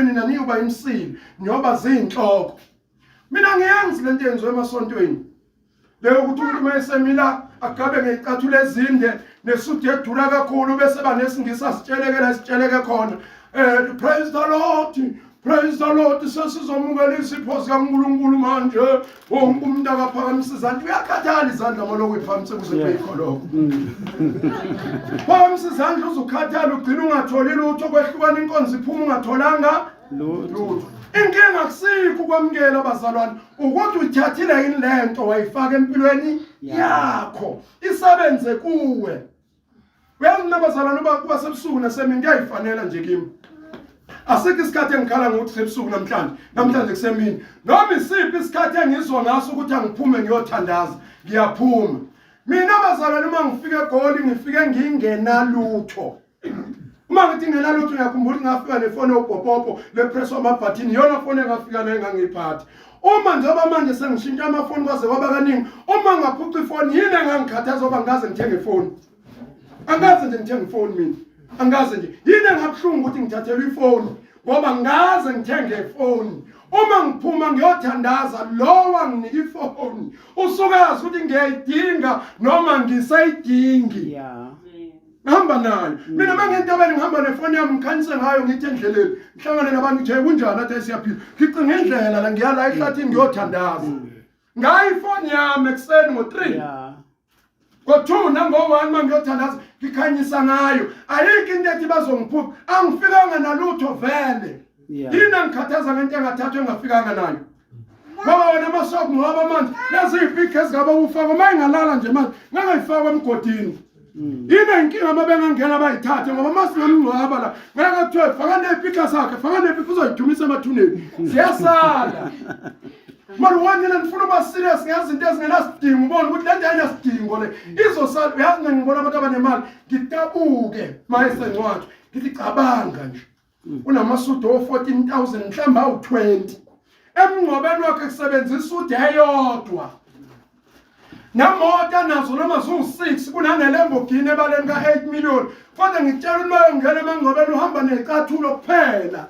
Nina niyoba imsili, niyoba zinhloko. Mina ngiyenzi lento yenziwa emasontweni. Leyo ukuthi umuntu uma esemila agabe ngeyicathulo ezinde nesudi edura kakhulu bese banesingisi asitsheleke la sitsheleke khona. Praise the Lord. Praise the Lord, sesizomukela isipho sikaNkulunkulu manje. Wonke umuntu akaphakamisa izandla, uyakhathala izandla maloko iphakamise kuze kube yikho lokho. Phakamisa izandla uzukhathala ugcina ungatholi lutho, kwehlukana inkonzo iphuma ungatholanga lutho. Inkinga akusikho ukwamukela abazalwane, ukuthi uyithathile yini lento wayifaka empilweni yakho, isebenze kuwe. Uyazi mina bazalwane uba kuba sebusuku nasemini kuyayifanela nje kimi. Asikho isikhathi engikhala ngokuthi sebusuku namhlanje, namhlanje kusemini. Noma isiphi isikhathi engizwa ngaso ukuthi angiphume ngiyothandaza, ngiyaphuma. Mina bazalwane uma ngifike eGoli ngifike ngingenalutho. Uma ngithi ngingenalutho ngiyakhumbula ukuthi ngafika nefoni yobhopopo lepress amabhathini, iyona foni engafika nayo engangiyiphatha. Uma njengoba manje sengishintsha amafoni kwaze kwaba kaningi, uma ngaphuca ifoni yini engangikhathaza oba ngikaze ngithenge ifoni? Angikaze nje ngithenge ifoni mina. Angikaze nje. Yini engabuhlungu ukuthi ngithathelwe ifoni ngoba ngikaze ngithenge ifoni. Uma ngiphuma ngiyothandaza lowo anginika ifoni usukazi ukuthi ngiyayidinga noma ngisayidingi. Yeah. Ngihamba nayo. Mina mangintabeni ngihamba nefoni yami ngikhanyise ngayo ngithi endleleni. Ngihlangane nabantu nje kunjani athi siyaphila. Ngicinga indlela la ngiya la ehlathini ngiyothandaza. Ngayo ifoni yami ekuseni ngo-3. Yeah. Ngo-2 nango-1 mangiyothandaza ngikhanyisa ngayo. Ayikho into ethi bazongiphupha. Angifikanga nalutho vele. Yeah. Yini angikhathaza ngento engathathwa engafikanga nayo? Ngoba wena amasoku ngoba manje lezi iy'pikhi ezingaba ufakwa uma ingalala nje manje ngeke ifakwe emgodini. Yini inkinga uma bengangena bayithathe ngoba uma singamngcwaba la ngeke kuthiwe faka ney'pikha sakhe, faka ney'pikha uzoyidumisa emathuneni. Ziyasala. Mara wena nina nifuna uba serious ngezinto ezingenasidingo, ubone ukuthi le nto ayinasidingo le izosala. Uyazi mina ngibona abantu abanemali ngitabuke uma esencwadi ngithi cabanga nje unamasudi o-14,000 mhlawumbe awu-20 emngcwabeni wakhe kusebenzisa isudi eyodwa nemoto anazo noma ziwu-6 kunaneLamborghini ebaleni ka-8 million, kodwa ngikutshela ukuthi mayongena emangcwabeni uhamba necathulo kuphela.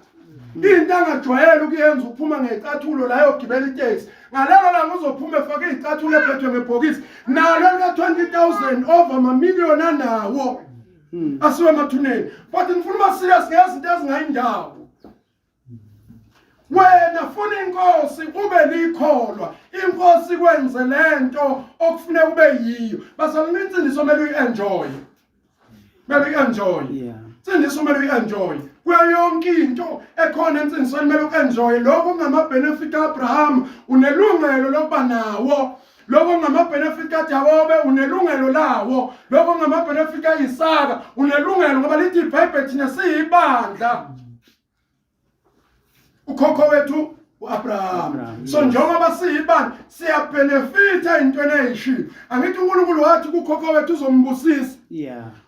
Into angajwayele ukuyenza ukuphuma ngecathulo la yogibela iteksi, ngalelo langa uzophuma efake iy'cathulo ephethwe ngebhokisi nalo lika-20,000 over amamiliyoni anawo asiwe emathuneni. But ngifuna uba serious ngezinto ezingayindawo. Wena funa inkosi ube likholwa, inkosi kwenze lento okufuneka ube yiyo. Bazalwane, insindiso kumele uyi-enjoy, kumele uyi-enjoy. Insindiso kumele uyi-enjoy kuyo yonke into ekhona ensindisweni, kumele uku-enjoye lokho kungama-benefit ka-Abraham, unelungelo lokuba nawo. Lokho kungama-benefit kaJakobe, unelungelo lawo. Lokho kungama-benefit ka-Isaka, unelungelo, ngoba lithi iBhayibheli thina siyibandla ukhokho wethu uAbraham. So njengoba siyibandla siyabenefita entweni eyishilo. Angithi uNkulunkulu wathi kukhokho wethu uzombusisa,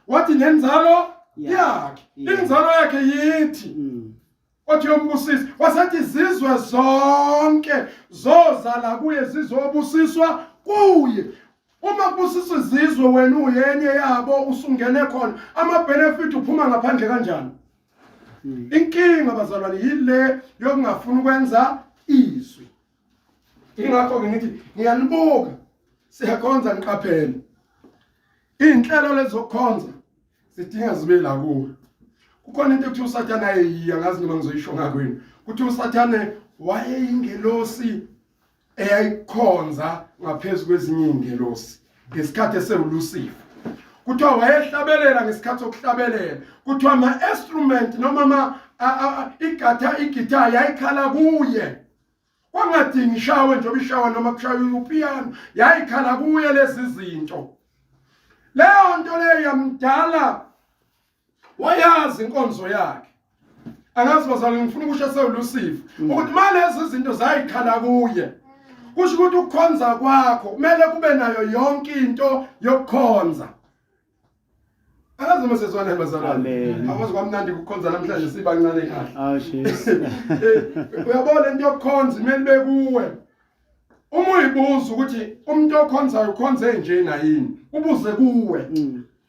wathi nenzalo yakhe, inzalo yakhe yithi wathi yombusisa, wasethi izizwe zonke zozala kuye zizobusiswa kuye. Uma kubusiswa izizwe wena uyenye yabo, usungene khona, ama-benefit uphuma ngaphandle kanjani? Inkinga bazalwane yile yokungafuni ukwenza izwi. Ingakho-ke ngithi ngiyanibuka, siyakhonza, niqaphele iy'nhlelo lezokukhonza zidinga zibe la kuwe. Kukhona into ekuthiwa uSathane ayeyiya, ngazi noma ngizoyisho ngakwini, kuthiwa uSathane wayeyingelosi eyayikhonza ngaphezu kwezinye iy'ngelosi ngesikhathi esewuLucifer. Kuthiwa wayehlabelela ngesikhathi sokuhlabelela, kuthiwa ama-instrument noma igatha igitha yayikhala kuye, kwangadingi ishawe njengoba ishawa noma kushaywa upiyano, yayikhala kuye lezi zinto. Leyo nto leyo yamdala wayazi inkonzo yakhe. Angazi bazalwane, ngifuna ukusho sewuLucifer ukuthi ma lezi zinto zayikhala kuye, kusho ukuthi ukukhonza kwakho kumele kube nayo yonke into yokukhonza. Angazi noma sezwana bazalwane. Akwazi kwamnandi ukukhonza namhlanje sibancane kahle. Oh jeez. Uyabona into yokukhonza imele ibe kuwe. Uma uyibuza ukuthi umuntu okhonzayo ukhonze njena yini, ubuze kuwe.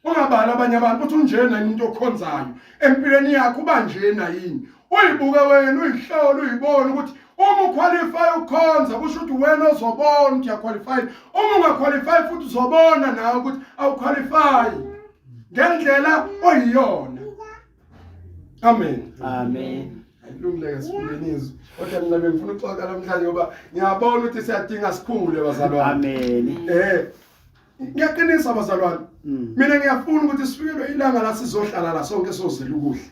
Ungabali abanye abantu uthi unjena yini umuntu okhonzayo. Empilweni yakho uba njena yini? Uyibuke wena uyihlole uyibone ukuthi uma uqualify ukhonza kusho ukuthi wena ozobona ukuthi uyaqualify. Uma ungaqualify futhi uzobona nawe ukuthi awuqualify ngendlela oyiyona. Amen. Amen. Ayilungile ke sifundeni izwi. Kodwa mina bengifuna ukuxoxa namhlanje ngoba ngiyabona ukuthi siyadinga sikhule bazalwane. Amen. Eh ngiyaqinisa bazalwane. Mina ngiyafuna ukuthi sifikelwe ilanga la sizohlala la sonke sozela ukudla.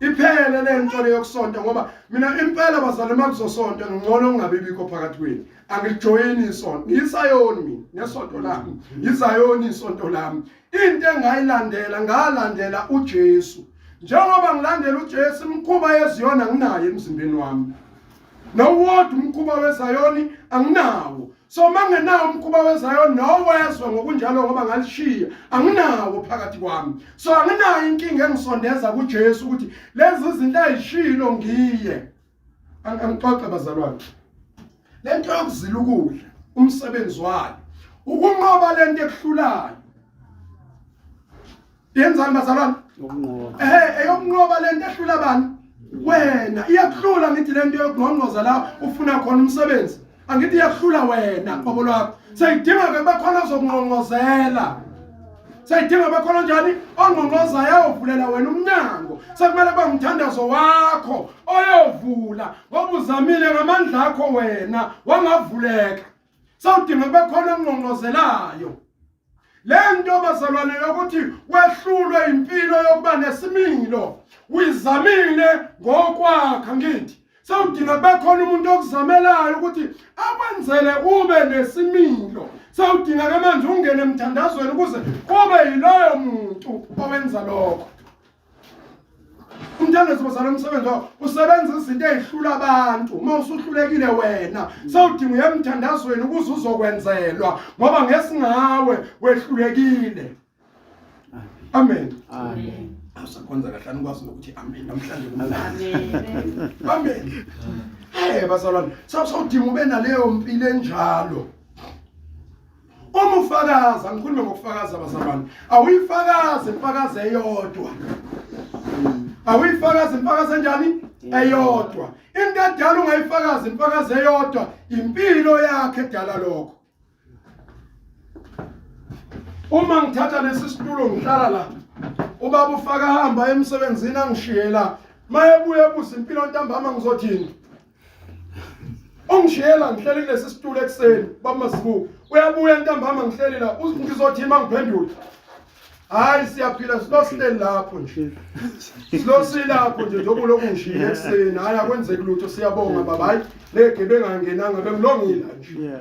Iphele le nto le yokusonta ngoba mina impela bazalwane makuzosonta ngcono ngingabi bikho phakathi kwenu. Angilijoyini isonto. Ngiyisayoni mina nesonto lami. Yizayoni isonto lami. Into engayilandela ngalandela uJesu. Njengoba ngilandela uJesu imikhuba yeziyona nginayo emzimbeni wami. Nowodwa umkhuba weZayoni anginawo. So mangenawo umkhuba weZayoni nowezwe ngokunjalo ngoba ngalishiya anginawo phakathi kwami. So anginayo inkinga engisondeza kuJesu ukuthi lezi zinto ayishilo ngiye. Angixoxe bazalwane. Lento yokuzila ukudla umsebenzi wayo ukunqoba lento ekuhlulayo. Yenzani bazalwane? Ukunqoba. Ehhe eyokunqoba lento ehlula bani? Wena iyakuhlula ngithi lento yokungqongqoza la ufuna khona umsebenzi. Angithi iyakuhlula wena qobo lwakho. Seyidinga ke bakhona ozokungqongqozela. Seyidinga bakhona njani ongqongqozayo ayovulela wena umnyango. Sekumele kube umthandazo wakho oyovula ngoba uzamile ngamandla akho wena wangavuleka. Sawudinga kube khona ongqongqozelayo. Le nto bazalwane yokuthi wehlulwe impilo yokuba nesimilo uyizamile ngokwakha ngithi sewudinga kube khona umuntu okuzamelayo ukuthi akwenzele ube nesimilo sewudinga ke manje ungene emthandazweni ukuze kube yiloyo muntu owenza lokho Umthandazo bazalwane umsebenzi wakho usebenza izinto ezihlula abantu uma usuhlulekile wena sewudinga uye emthandazweni ukuze uzokwenzelwa ngoba ngesingawe wehlulekile. Amen. Amen. Awusakhonza kahle anikwazi nokuthi amen namhlanje kumnandi. Amen. Amen. Hey bazalwane, sawudinga ube naleyo mpilo enjalo. Uma ufakaza, ngikhulume ngokufakaza bazalwane. Awuyifakazi imfakazo eyodwa. Awuyifakazi imfakazo enjani? Eyodwa. Into edala ungayifakazi imfakazo eyodwa, impilo yakhe edala lokho. Uma ngithatha lesi situlo ngihlala la, ubaba ufaka hamba emsebenzini angishiyela. Mayebuye ebuza impilo ntambama ngizothini? Ungishiyela ngihleli kulesi situlo ekuseni baba Masibuku. Uyabuya ntambama ngihleli la ngizothi mangiphendula. Hayi siyaphila silosihleli lapho nje. Silosilapho nje njengoba ulokhu ngishiyile ekuseni. Hayi akwenzeki lutho siyabonga baba. Hayi legebengu angenanga bengilongile nje. Yeah.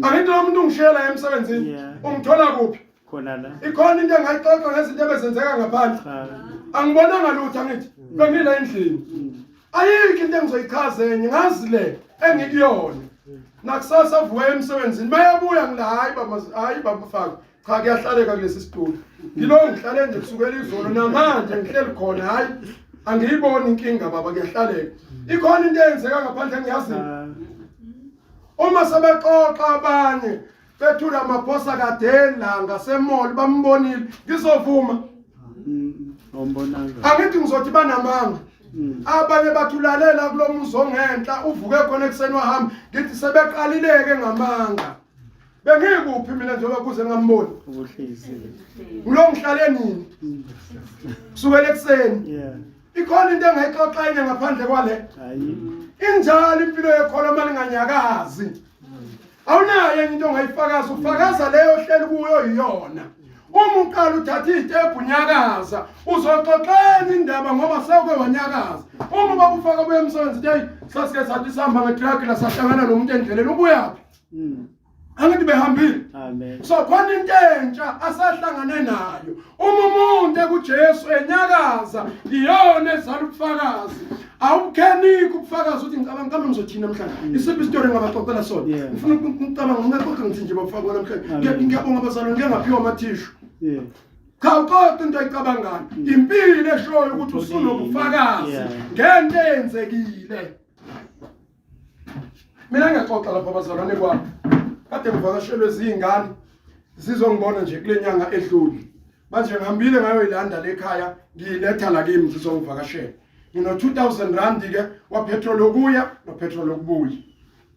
Angithi lo muntu ungishiyela emsebenzini. Yeah. Ungithola kuphi? Khona la. Ikhona into engayixoxa ngezinto ebezenzeka ngaphandle. Cha. Angibonanga lutho angithi. Bengila endlini. Ayikho into engizoyichaza enye ngazi le engikuyona. Nakusasa avuka emsebenzini bayabuya ngila hayi baba hayi baba faka. Cha kuyahlaleka kulesi situlo. Ngilo ngihlale nje kusukela izolo namanje ngihleli khona hayi angiyiboni inkinga baba kuyahlaleka. Ikhona into eyenzeka ngaphandle engiyaziyo. Cha. Uma sebexoxa abanye bethula amaphosa kade la ngasemall bambonile ngizovuma Awumbonanga. angithi ngizothi banamanga abanye bathi ulalela kulo muzi ongenhla uvuke khona ekuseni wahamba ngithi sebeqalileke ngamanga bengikuphi mina njengoba kuze ngamboni Ubuhlezi. ngilo ngihlale nini kusukela ekuseni Yeah. Ikhona into engayixoxa enye ngaphandle kwale. Hayi. Injalo impilo yekholo uma linganyakazi. Awunayo enye into ongayifakaza, ufakaza leyo ohleli kuyo iyona. Uma uqala uthatha izitebhu unyakaza, uzoxoxela indaba ngoba sewuke wanyakaza. Uma ubaba ufaka buye emsebenzini, hey, sasike sathi sihamba ngetruck la sahlangana nomuntu endleleni, ubuyaphi? Angithi behambile. Amen. So khona into entsha asahlangane nayo. Uma umuntu ekuJesu enyakaza iyona ezala ubufakazi. Awukheniki ubufakazi uthi ngicabanga kambe ngizothini namhlanje. Isiphi isitori engabaxoxela sona? Yeah. Ngifuna ukucabanga ngingaxoxa ngithi nje bafaka namhlanje. Amen. Ngiyabonga abazalwane ngike ngaphiwa amathishu. Yeah. Cha uxoxa into ayicabangayo. Impilo eshoyo ukuthi usunobufakazi Yeah. ngento eyenzekile. Mina ngiyaxoxa lapha bazalwane kwami. Kade ngivakashelwe zingane zizongibona nje kule nyanga edlule. Manje ngihambile ngayoyilanda lekhaya ngiyiletha la kimi zizongivakashela. Ngino 2000 rand ke wa petrol okuya no petrol okubuya.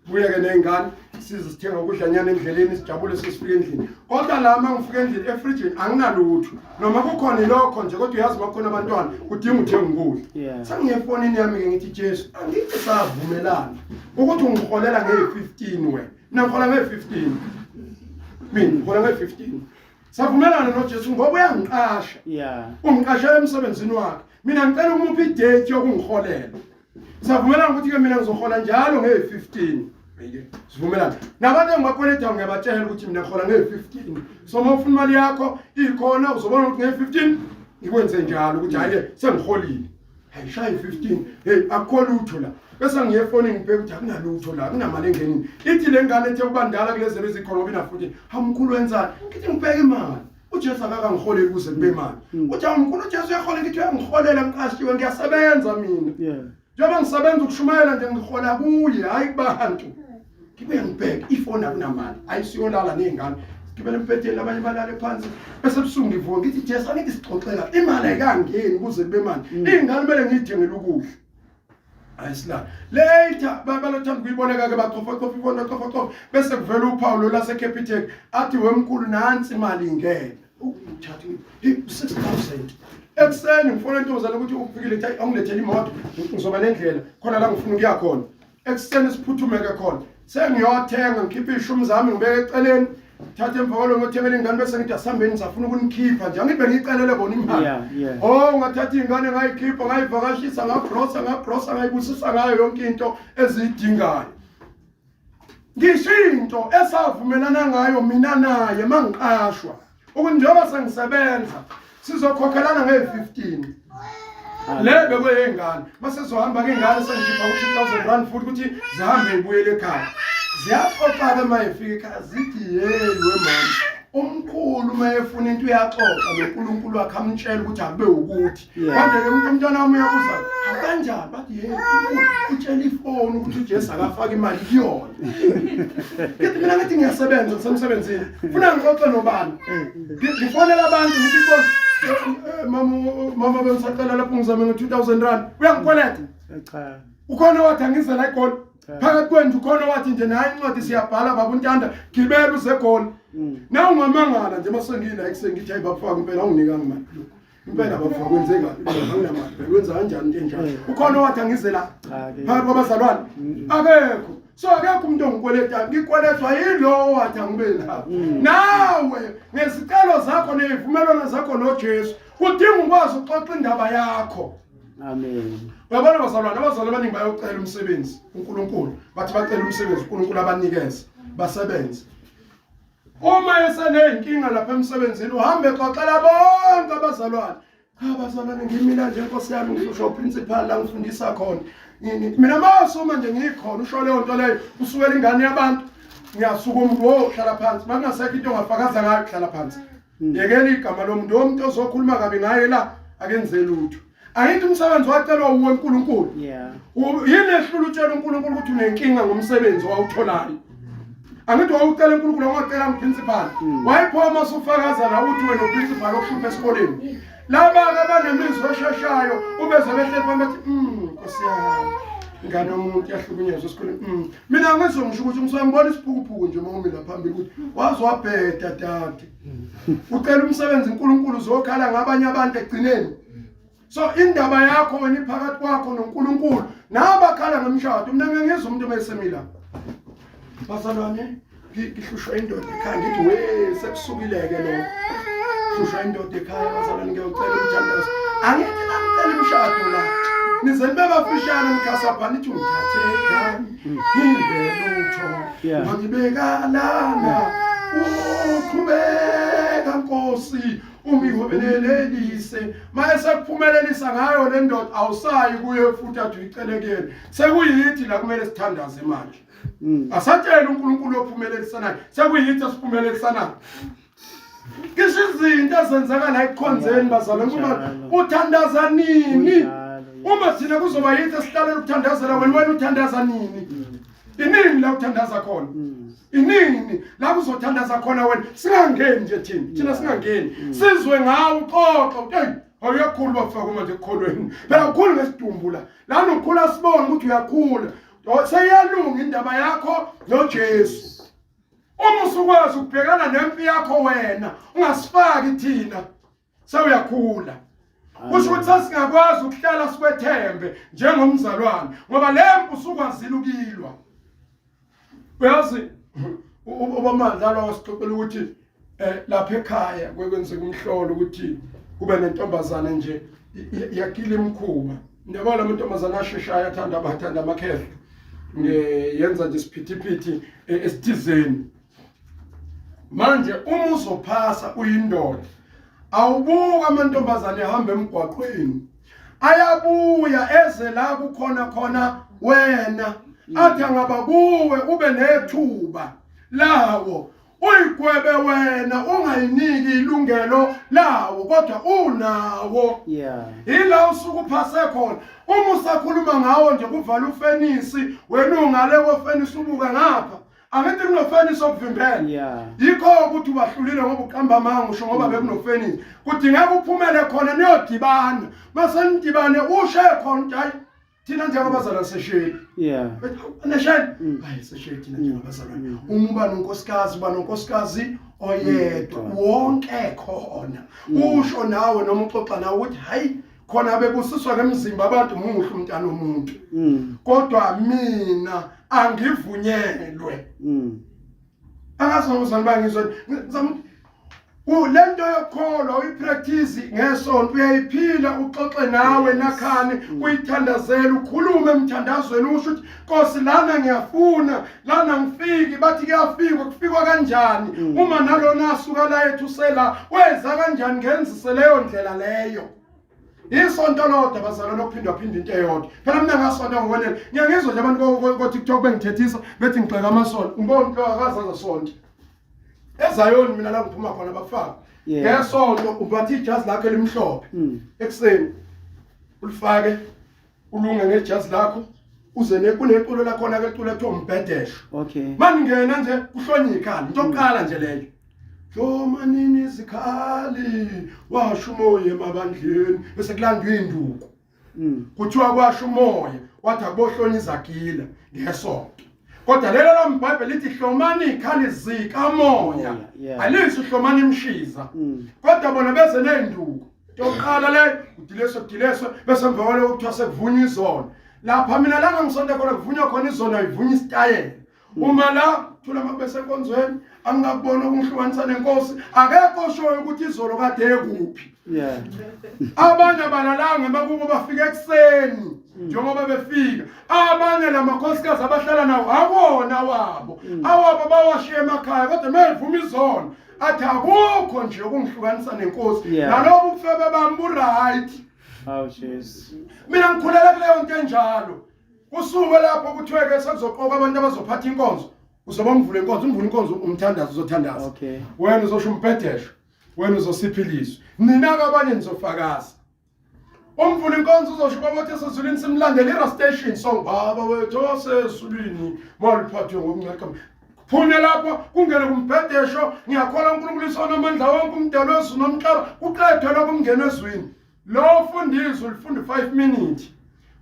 Buye ke nezingane size sithenga ukudla nyana endleleni sijabule sesifika endlini. Kodwa la uma ngifika endlini efrijini anginalutho. Noma kukhona ilokho nje kodwa uyazi makukhona abantwana kudinga uthenga ukudla. Yeah. Sengiyefonini yami ke ngithi Jesu angithi savumelana ukuthi ungiholela nge-15 wena. Mina ngihola nge-15. Mina ngihola nge-15. Savumelana noJesu ngoba uyangiqasha. Yeah. Ungiqashela emsebenzini wakhe. Mina ngicela umuphe idate yokungiholela. Savumelana ukuthi ke mina ngizohola njalo nge-15. Ayike, sivumelana. Nabantu engibakweletayo ngiyabatshela ukuthi mina ngihola nge-15. So uma ufuna imali yakho ikhona uzobona ukuthi nge-15 ngikwenze njalo ukuthi hayi sengiholile. Hayi shaye 15. Hey akukho lutho la. Bese ngiye efonini ngibheke ukuthi akunalutho la, akunamali engenile. Ithi le ngane ethe ukuba ndala kulezi zinto ezikhona ngoba ina 14. Hamkhulu wenzani? Ngithi ngibheke imali. uJesu akakangiholeli kuze kube manje. Uthi awumkhulu uJesu uyahola ngithi uyangiholela ngiqashiwe ngiyasebenza mina. Yeah. Njengoba ngisebenza ukushumayela nje ngihola kuye hayi kubantu. Ngibuye ngibheke ifoni akunamali. Ayisiyolala nezingane. Sigibele embhedeni abanye balale phansi. Bese ebusuku ngivuka ngithi Jesu angithi sixoxela imali ayikangeni kuze kube manje. Izingane kumele ngiyithengele ukudla. Ayisila. Later balothanda ukuyiboleka ke bachofa chofa ifoni bachofa chofa bese kuvela uphawu lo lase Capitec athi wemkhulu nansi imali ingena. Uthatha 6000. Ekuseni ngifona intombazane ukuthi ufikile ethi angilethele imoto ngizoba nendlela khona la ngifuna ukuya khona. Ekuseni siphuthume ke khona. Sengiyothenga ngikhiphe ishumi zami ngibeke eceleni. Thatha emva kwalo ngothengela ingane bese ngithi asihambeni ngisafuna ukunikhipha nje angithi bengiyicelele bona imali. Yeah, yeah. Oh ngathatha ingane ngayikhipha ngayivakashisa ngagrosa ngagrosa ngayibusisa ngayo yonke into eziyidingayo. Ngisho into esavumelana ngayo mina naye mangiqashwa ukuthi njengoba sengisebenza sizokhokhelana nge-15 le bekuyey'ngane mase zizohamba ke ingane sengikhipha u-2000 rand futhi ukuthi zihambe ibuyele ekhaya ziyaxoxa-ke uma efika ekhaya zithi yeyi wemama umkhulu uma efuna into uyaxoxa noNkulunkulu wakhe amtshela ukuthi akube ukuthi manje ke umuntu umntwana wami uyabuza kanjani bathi hey utshela ifoni ukuthi uJesu akafaka imali kuyona ngithi mina ngithi ngiyasebenza ngisemsebenzini funa ngixoxe nobani ngifonela abantu ngithi ifoni mama mama bengisacela lapho ngizame ngo-2000 rand uyangikweleta Cha. Ukhona wathi angize la egoli. Phakathi kwendlu ukhona wathi nje nayi incwadi siyabhala baba uNtanda gibela uze egoli. Na ungamangala nje masengila ekuseni ngithi hayi baba faka impela awunginikanga imali. Impela baba faka kwenzeka anginamali. Wenza kanjani into enjalo? Ukhona wathi angize la. Cha ke. Phakathi kwabazalwane akekho. So akekho umuntu ongikweletha, ngikweletwa yilowo wathi angibe lapho. Nawe ngezicelo zakho nezivumelwano zakho noJesu kudinga ukwazi uxoxa indaba yakho. Amen. Uyabona bazalwane, abazalwane abaningi bayocela umsebenzi uNkulunkulu, bathi bacela umsebenzi uNkulunkulu abanikeze, basebenze. Uma eseneyinkinga lapha emsebenzini uhambe exoxela bonke abazalwane. Cha bazalwane ngimina nje Nkosi yami ngihlushwa uprincipal la ngifundisa khona. Mina masuma nje ngikhona usho leyo nto leyo usukela ingane yabantu. Ngiyasuka umuntu wo hlala phansi. Makungasekho into ongafakaza ngayo hlala phansi. Yekela igama lomuntu womuntu ozokhuluma kabi ngaye la akenze lutho. Angithi umsebenzi wacelwa uwe uNkulunkulu. Yeah. Yini ehlula utshela uNkulunkulu ukuthi unenkinga ngomsebenzi owawutholayo? Angithi wawucela uNkulunkulu wangacela umprincipal. Wayiphoma usufakaza la uthi wena uprincipal okuhlupha esikoleni. Laba ke banemizwa esheshayo ubeze behleli phambi bathi Nkosi yami. Ingane yomuntu iyahlukunyezwa esikoleni. Mina ngizwe ngisho ukuthi ngisambona isiphukuphuku nje uma umi la phambili ukuthi waze wabheda dade. Ucela umsebenzi uNkulunkulu uzokhala ngabanye abantu ekugcineni. So indaba yakho wena iphakathi kwakho noNkulunkulu. Nabakhala ngomshado mina ngiyezwa umuntu omesemila. Bazalwane ngihlushwa indoda ekhaya ngithi we sekusukile ke lokho. Hlushwa indoda ekhaya bazalwane ngiyocela umthandazo. Angithi nangicela umshado la. Nize nibe bafishane nikhasapha nithi ungithathe ekhaya. Ngingelutho. Yeah. Wangibeka lana. Uqhubeka Nkosi ungihobelelelise maye sekuphumelelisa ngayo le ndoda awusayi kuye futhi athi uyicele kuyena sekuyithi la kumele sithandaze manje asatshela uNkulunkulu ophumelelisanayo sekuyithi esiphumelelisanayo ngisho izinto ezenzeka la ekukhonzeni bazalwane kuba uthandaza nini uma thina kuzoba yithi esihlalela ukuthandazela wena wena uthandaza nini inini la uthandaza khona inini la kuzothandaza khona wena singangeni nje thina thina singangeni sizwe ngawe uxoxa uthi hey Awuyakhula bafaka manje ekukholweni. Phela ukhulu ngesidumbu la. Lana ukhula sibone ukuthi uyakhula. Seyiyalunga indaba yakho noJesu. Uma usukwazi ukubhekana nempi yakho wena, ungasifaki thina. Sewuyakhula. Kusho ukuthi sasingakwazi ukuhlala sikwethembe njengomzalwane ngoba le mpi usukwazile ukilwa. Uyazi ubamandla wasixoxela ukuthi eh lapha ekhaya kwekwenzeka umhlolo ukuthi kube nentombazane nje yakila imkhuba. Ndiyabona la mantombazane asheshayo athanda abathanda amakhehla. Ngeyenza nje isiphithiphithi eh, esithizeni. Manje uma uzophasa uyindoda awubuka amantombazane ehamba emgwaqweni ayabuya eze la kukhona khona wena athi angaba kuwe ube nethuba lawo uyigwebe wena ungayiniki ilungelo lawo kodwa unawo yeah ila usuke uphase khona uma usakhuluma ngawo nje kuvala ufenisi wena ungale kofenisi ubuka ngapha angithi kunofenisi okuvimbela yeah yikho ukuthi ubahlulile ngoba uqamba amanga usho ngoba bekunofenisi kudingeka uphumele khona niyodibana mase nidibane ushe khona ukuthi hayi thina njengabazalwane sesheli yeah nesheli hayi sesheli thina njengabazalwane uma uba nonkosikazi uba nonkosikazi oyedwa wonke khona usho nawe noma uxoxa nawe ukuthi hayi khona bebusiswa ngemzimba abantu muhle umntana omuntu kodwa mina angivunyelwe angazi ngozani bangizwa ngizama lento yokukholwa uyipractice ngesonto uyayiphila uxoxe nawe nakhani uyithandazela ukhulume emthandazweni usho ukuthi Nkosi lana ngiyafuna lana ngifiki bathi kuyafikwa kufikwa kanjani uma nalona asuka la ethu sela wenza kanjani ngenzise leyo ndlela leyo isonto lodwa bazalwane okuphindwa phinda into eyodwa phela mina ngasonta ngokwenele ngiyangizwa nje abantu ko-tiktok bengithethisa bethi ngigxeka amasonto ngibona umntu akazaza sonke ezayoni mina la ngiphuma khona bafaka ngesonto ubathe ijazi lakho elimhlophe ekuseni ulifake ulunge ngejazi lakho uze kuneculo lakhona ke culo ekuthiwa umbhedesho okay maningena nje kuhlonye ikhali into yokuqala nje leyo Hlomanini izikhali washo umoya emabandleni bese kulandwa induku kuthiwa kwasho umoya wathi akubohlonya izagila ngesonto kodwa lelo lambhayibheli lithi hlomani ikhali zikamoya alisho hlomani imshiza kodwa bona beze nezinduku yokuqala leyo udileswe kudileswe bese emva kwaloko kuthiwa sekuvunywa izono lapha mina la ngangisonta khona kuvunywa khona izono ayivunywa isitayela uma la thula makube senkonzweni angingakubona okungihlukanisa nenkosi akekho oshoyo ukuthi izolo kade ekuphi yeah abanye abalalanga emakubo bafika ekuseni njengoba befika abanye lamakhosikazi abahlala nawo awona wabo awabo bawashiya emakhaya kodwa mevuma izono athi akukho nje okungihlukanisa nenkosi nalobu bufebe bami bu-right awu Jesu mina ngikhulela kuleyo nto enjalo kusuke lapho kuthiwe ke sekuzoqokwa abantu abazophatha inkonzo uzoba umvula inkonzo umvula inkonzo umthandazo uzothandaza okay wena uzosho umbhedesho wena uzosipha ilizwi nina-ke abanye nizofakaza umvula inkonzo uzosho baba wathi esezulwini simlandele i-rastation song baba wethu osezulwini maliphathwe ngokunceka phume lapho kungene kumbhedesho ngiyakholwa uNkulunkulu isona amandla wonke umdalo wezulu nomhlaba kuqedwe lokho kungena ezwini lo ufunda izwi ulifunda 5 minutes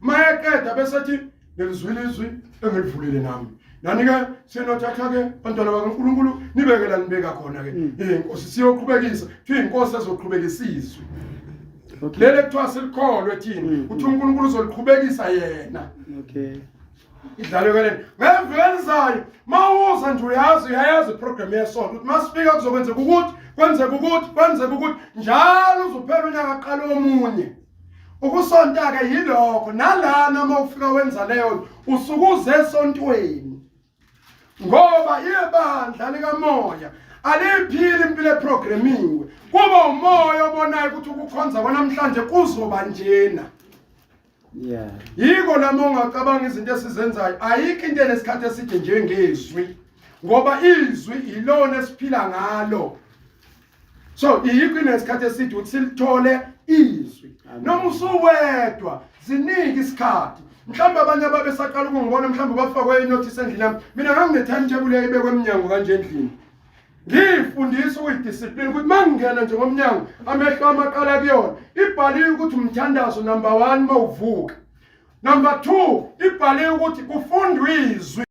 mayeqeda bese ethi ngelizwile izwi engilivulile nami nani-ke sinothatha-ke bantwana bakaNkulunkulu nibeke la nibeka khona-ke inkosi siyoqhubekisa kuthiwa inkosi ezoqhubekisa izwi leli ekuthiwa silikholwe thina kuthiwa uNkulunkulu uzoliqhubekisa yena okay idlalwe ke lento ngeviki elizayo mawuza nje uyazi uyayazi iprogram yesonto ukuthi masifika kuzokwenzeka ukuthi kwenzeka ukuthi kwenzeka ukuthi njalo uzophela unyaka qala omunye ukusonta-ke yilokho nalana uma ufika wenza leyo usuke uze esontweni ngoba ibandla likamoya aliyiphili impilo eprogramiwe kuba umoya obonayo ukuthi ukukhonza kwanamhlanje kuzoba njena yeah yiko lama ungacabanga izinto esizenzayo ayikho into enesikhathi eside njengezwi ngoba izwi ilona esiphila ngalo so iyikho inesikhathi eside ukuthi silithole izwi noma usuwedwa zinike isikhathi mhlawumbe abanye ababesaqala ukungibona mhlawumbe bafakwe inothisi endlini yami mina ngangine-timetable eyayibekwe emnyango kanje endlini. Ngiyifundisa ukuyidiscipline ukuthi mangingena nje ngomnyango amehlo amaqala kuyona. Ibhaliwe ukuthi umthandazo number 1 mawuvuka. Number 2 ibhaliwe ukuthi kufundwe izwi.